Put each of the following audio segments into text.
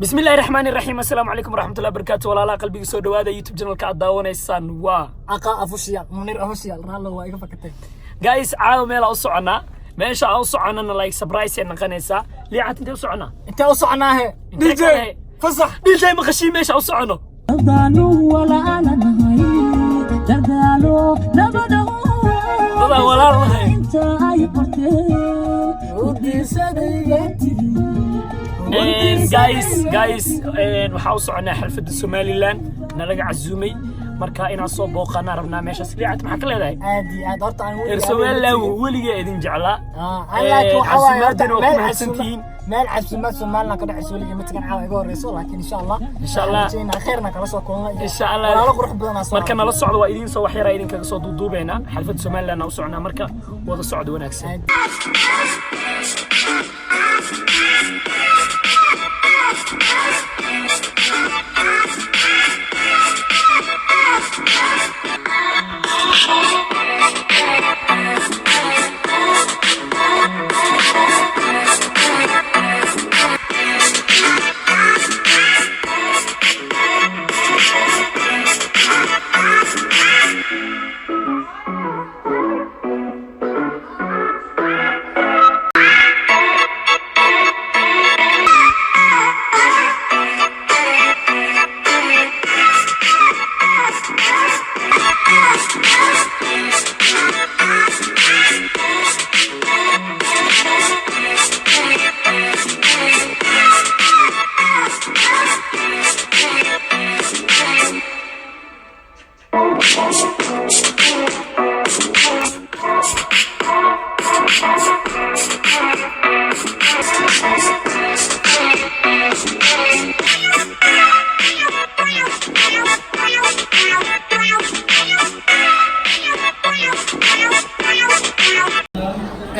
Bismillahi raxmaani raxiim. Assalaamu calaykum waraxmatullahi wabarakaatu. Walaalaha qalbiga, soo dhawaada. YouTube channelka aad daawanaysaan waa Aqa Official, Munir Official. Raallo, waa iga fakatay. Guys, caawa meelaa u soconaa. Meesha aan u soconana like surprise ay noqonaysaa. Liicat, intee u soconaa? Intee u soconaahe? Intee DJ. Kale? Fasax. DJ, maqashii meesha u socono? Dadaanu walaalanahay, dadaalo nabadahu. Dadaan walaal nahay. Inta ay qorteen udiisadayga. Guys, waxaa u soconaa xalfadda Somaliland nalaga casuumay. Marka inaan soo booqanaa rabnaa meeshaas. Liicat, maxaa ka leedahay? Aad iyo aad. Horta aan Reer Somaliland weligee idin jeclaa. Aan laakiin waxaa waaye horta Casuumaadana waa ku meel mahadsantihiin. Meel casuumaad Somaliland ka dhexayso weligii ma tagan. Caawa iga horeyso, laakiin insha Allah Insha Allah. waxaan rajeynaa khayrna kala soo kulna iyo Insha Allah. walaalo qurux badan aa soo Marka nala socdo, waa idiin soo wax yaraa idinkaga soo duuduubeynaa. Xalfadda Somaliland u soconaa, marka wada socdo wanaagsan.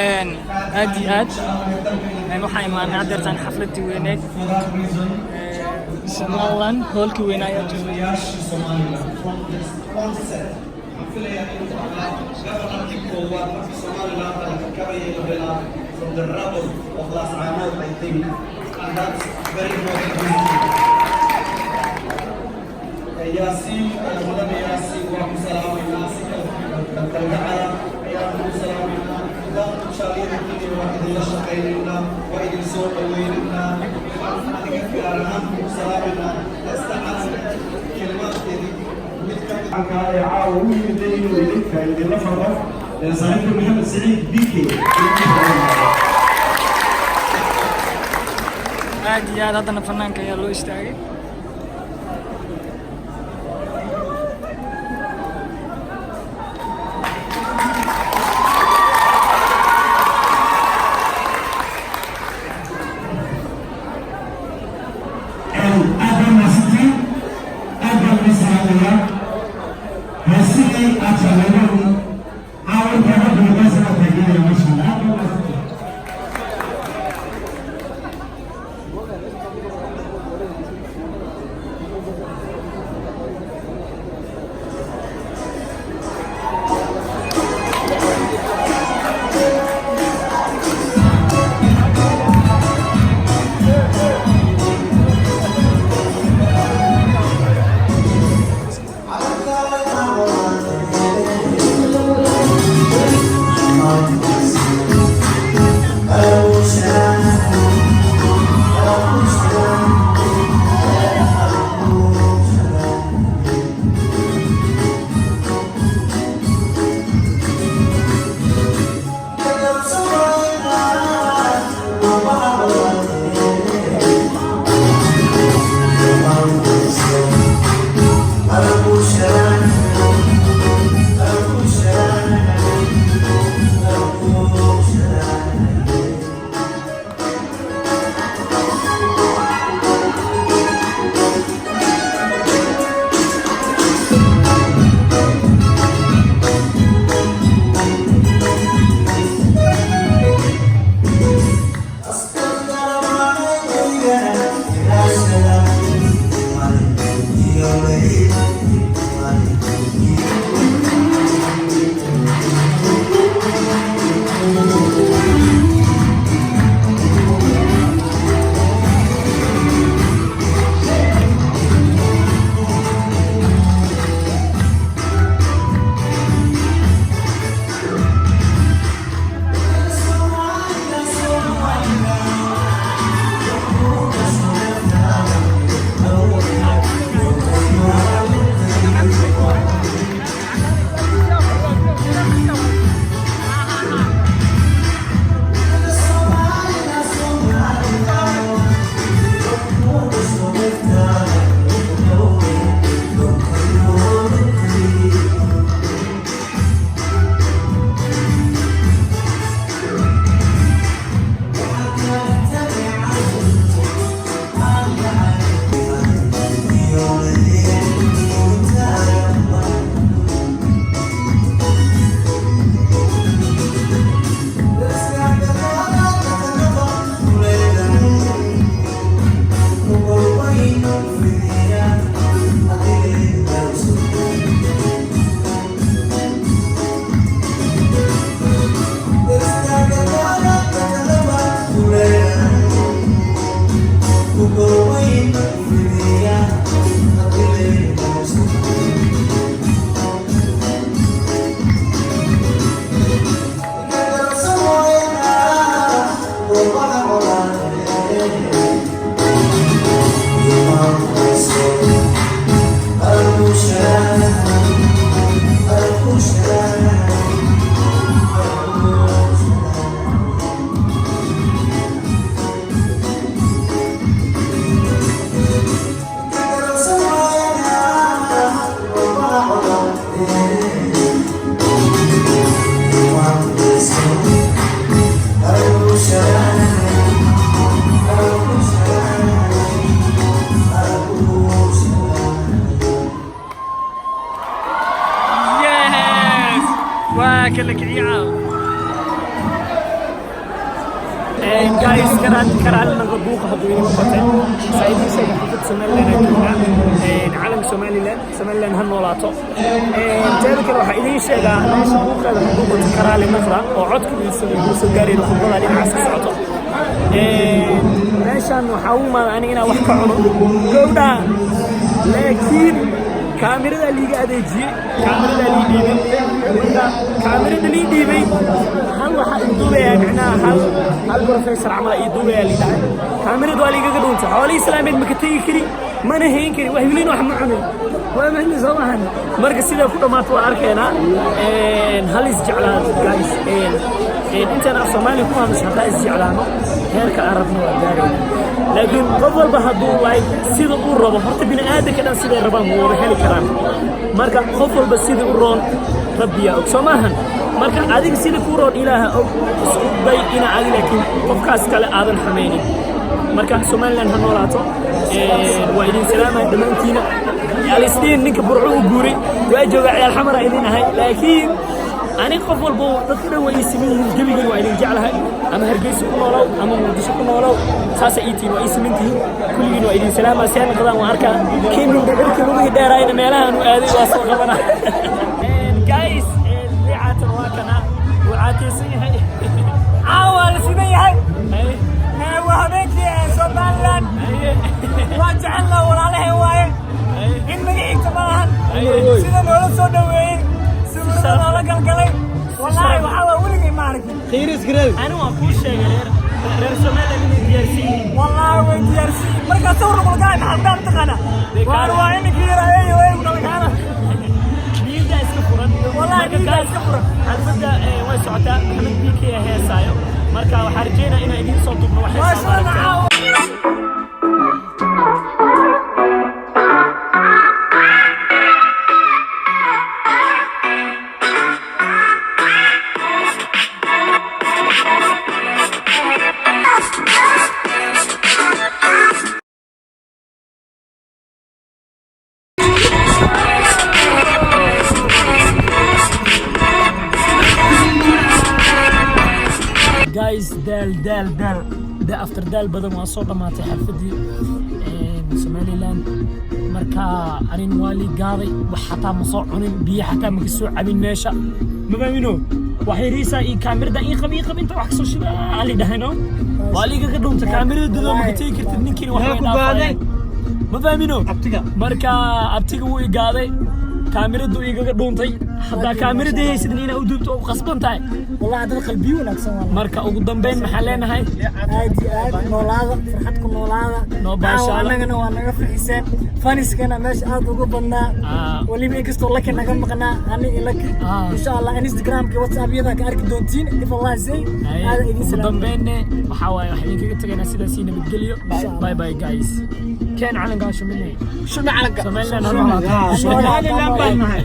Aad. Aad iyo aad. Waxaan imaanay haddeertaan xafladii weyneed Somaliland. Hoolkii weynaa ayaa jooga. From the rubble of Las Anod, I think, and that's very important. Yaasiin, mudane Yaasiin, waan ku salaamaynaa. Si kalgacala ayaan kugu salaamaynaa. Haddaan jaaliyada waan idinla shaqaynaynaa, waa idin soo dhawaynaynaa. Waxaan adiga gaar ahaan kugu salaamaynaa heesta calanka kelimaadkeedii mid ka mid ee caawa u yimiday inuu idinka idinla farqo, saaxiibka Maxamed Siciid BK. Aad iyo aad. Haddana fanaanka ayaa loo istaagay. Aad baan mahadsantiin, aad baan idin salaamayaa. Heesidii aad jecleedeen caawa intaa hadda meesana taageeraya. Masha Allah, aad baan mahadsantiin. Yes, waa kala kiciya. Guys, karaan karaan naga buuqa hadduu idin batay. Saaxiibkiisa xaflad Somaliland aan joognaa. Calanka Somaliland, Somaliland ha noolaato. Teeda kale, waxaa idiin sheegaa meesha buuqeeda hadduu bato karaali naqda oo codka uu soo gaarayno, khudbada dhinacaas ka socoto. Meeshan waxaa u imaada aniga inaan wax ka cuno gowdha, laakiin kaamirada liiga adeejiyey, kaamirada lii dhiibay. Marka kaamirada lii dhiibay, hal waxaa ii duubayaa, micnaha hal professor camal ii duubayaa lii dhahay. Kaamirada waa liigaga dhuuntay. Xoolihii islaameed ma ka tegi kari, mana hayn kari, wax welina wax ma cunin, waa mahni soo maahan. Marka sidaa ku dhammaato waa arkaynaa. Hal is jeclaado, guys. Intaan af Soomaaliya ku hadasho, haddaa is jeclaano, heerka aan rabno waa gaarayna. Laakiin qof walba hadduu like sida uu rabo, horta bini aadanka dhan siday rabaan ma wada heli karaan. Marka qof walba sida u roon rabbiyaa og, soo maahan? Marka adiga sida kuu roon Ilaaha og. Isku day ina adi, laakiin qofkaas kale aadan xumaynin. Marka Somaliland ha noolaato. Waa idin salaamaya dhammaantiina. Alisdhiin ninka Burco u guuray waa jooga, ciyaal xamara idin ahay, laakiin aniga qof walbo, dadka dhan waa ii siman yihiin. Gebigan waa idin jeclahay, ama Hargeysa ku noolow ama Muqdisho ku noolow, saasa ii tihiin, waa ii siman tihiin kulligiin. Waa idin salaamaa. Seen qadaan waan arkaa. Kii mindhicirka lugihii dheeraayna meelahaan u aaday waa soo qabana. Guys, liicaatan waa kana, wuu caataysan yahay. Caawa la sidan yahay. Waa habeenkii Somaliland. Waan jecelnaa walaalaheen waaye, in magaciisa ma lahan. Sida noola soo dhoweeyey, sawirada noola galgalay, wallaahi waxaa waa weligay ma arkin. Ani waan kuu sheegay reer Somaliland inay diyaarsan yihiin. Wallaahi way diyaarsan yihiin. Markaa sawir lagula galay, maxaa daa mataqaanaa? Waan waa iminkii yaraayay eegu dhalakaana. Niyaddaa iska furan. Wallaahi Marka niyaddaa guys, iska furan. Xalfadda way socotaa. Maxamed BK heesaayo. Marka waxaan rajeynaa inaan idiin soo dubno waxay waa soo soo aragteen. Caawa. Guys, daal daal daal da after daal badan, waa soo dhammaatay xalfadii Somaliland. Marka arin waa lii gaaday, wax xataa ma soo cunin, biyo xataa ma ka soo cabin meesha, ma fahamino. Waxay riisaa ii kaamirada ii qab, ii qab, inta wax kasoo shida ali dhahayno, waa liigaga dhuunta kaamirada dadoo, ma ka tegi kartid ninkiina wax way dhaafayaan, ma fahmino. Marka abtiga wuu i gaaday, kaamiradu igaga dhuuntay. Haddaa kaamirada haysidna inaa u duubto oo qasban tahay. Wallahi dad qalbiyo wanaagsan waa. Marka ugu dambeyn maxaan leenahay? Aad iyo aad noolaada, farxad ku noolaada. Noo baashaala. Caawa annagana waa naga farxiseen, faniskana meesha aad ugu badnaa. Weliba inkastoo Laki naga maqnaa, ani iyo Laki. Insha Allah Instagramka, WhatsAppyada ka arki doontiin, if Allah say. Aad idin Ugu salaam. dambeynne waxaa waaye, waxaan idinkaga tegaynaa sidaasii nabadgelyo. Bye bye, guys. Keen calankaa shuminay. Shuna calanka. Somaliland ha noolaato. Somaliland baan nahay.